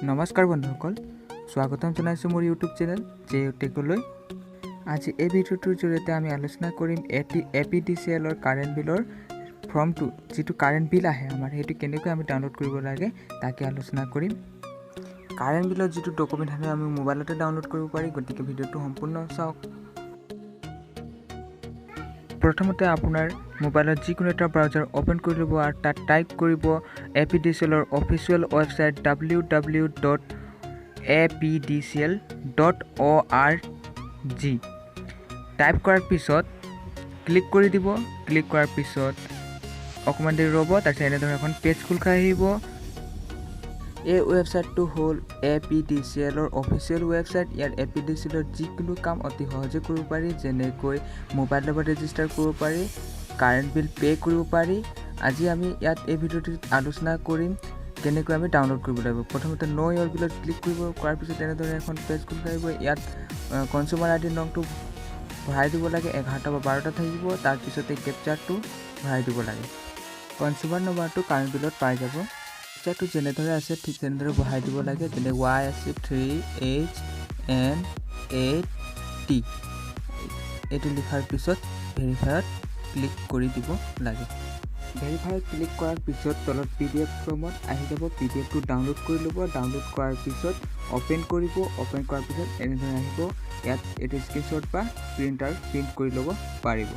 নমস্কাৰ বন্ধুসকল, স্বাগতম জনাইছোঁ মোৰ ইউটিউব চেনেল জে টেকলৈ। আজি এই ভিডিঅ'টোৰ জৰিয়তে আমি আলোচনা কৰিম এ পি ডি চি এলৰ কাৰেণ্ট বিলৰ ফৰ্মটো, যিটো কাৰেণ্ট বিল আহে আমাৰ, সেইটো কেনেকৈ আমি ডাউনলোড কৰিব লাগে তাকে আলোচনা কৰিম। কাৰেণ্ট বিলৰ যিটো ডকুমেণ্ট আহে আমি মোবাইলতে ডাউনলোড কৰিব পাৰি, গতিকে ভিডিঅ'টো সম্পূৰ্ণ চাওক। প্ৰথমতে আপোনাৰ মোবাইলত যিকোনো এটা ব্ৰাউজাৰ অ'পেন কৰি ল'ব আৰু তাত টাইপ কৰিব এ পি ডি চি এলৰ official website ww.apdcl.org। Type কৰাৰ পিছত ক্লিক কৰি দিব। ক্লিক কৰাৰ পিছত অকণমান দেৰি ৰ'ব, তাৰপিছত এনেধৰণৰ এখন পেজ খোল খাই আহিব। এই ৱেবছাইটটো হ'ল এ পি ডি চি এলৰ অফিচিয়েল ৱেবছাইট। ইয়াত এ পি ডি চি এলৰ যিকোনো কাম অতি সহজে কৰিব পাৰি, যেনেকৈ মোবাইল নম্বৰ ৰেজিষ্টাৰ কৰিব পাৰি, কাৰেণ্ট বিল পে' কৰিব পাৰি। আজি আমি ইয়াত এই ভিডিঅ'টোত আলোচনা কৰিম কেনেকৈ আমি ডাউনলোড কৰিব লাগিব। প্ৰথমতে ন' ইয়ৰ বিলত ক্লিক কৰিব। কৰাৰ পিছত এনেদৰে এখন পেজ খোল খাই আহিব। ইয়াত কনজিউমাৰ আই ডি নংটো ভৰাই দিব লাগে, 11টা বা 12টা থাকিব। তাৰপিছতে কেপচাৰটো ভৰাই দিব লাগে। কনজিউমাৰ নম্বৰটো কাৰেণ্ট বিলত পাই যাব। কেপচাৰটো যেনেদৰে আছে ঠিক তেনেদৰে বহাই দিব লাগে, যেনে ৱাই আছে 3HN8T। এইটো লিখাৰ পিছত ভেৰিফাইত ক্লিক কৰি দিব লাগে। ভেৰিফাইত ক্লিক কৰাৰ পিছত তলত পি ডি এফ ফৰ্মত আহি যাব। পি ডি এফটো ডাউনলোড কৰি ল'ব। ডাউনলোড কৰাৰ পিছত অ'পেন কৰিব। অ'পেন কৰাৰ পিছত এনেধৰণে আহিব। ইয়াত এইটো স্ক্ৰীনশ্বট বা প্ৰিণ্টাৰ প্ৰিণ্ট কৰি ল'ব পাৰিব।